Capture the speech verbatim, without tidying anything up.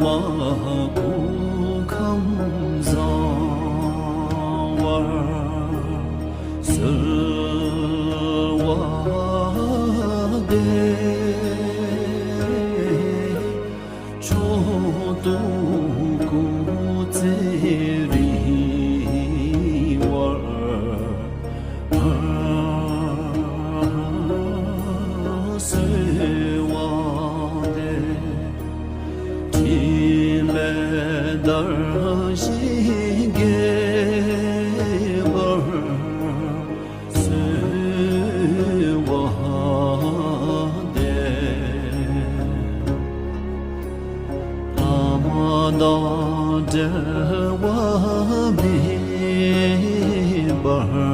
མ་སྐུ་ཁམས་བཟང་བར་གསོལ་བ་འདེབས། མཆོག་ཏུ་སྐུ་ཚེ་རིང་བར་གསོལ་བ་འདེབས། འཕྲིན་ལས་དར་ཞིང་རྒྱས་པར་གསོལ་བ་འདེབས། ཐ་མ་དང་བྲལ་བ་མེད་པར་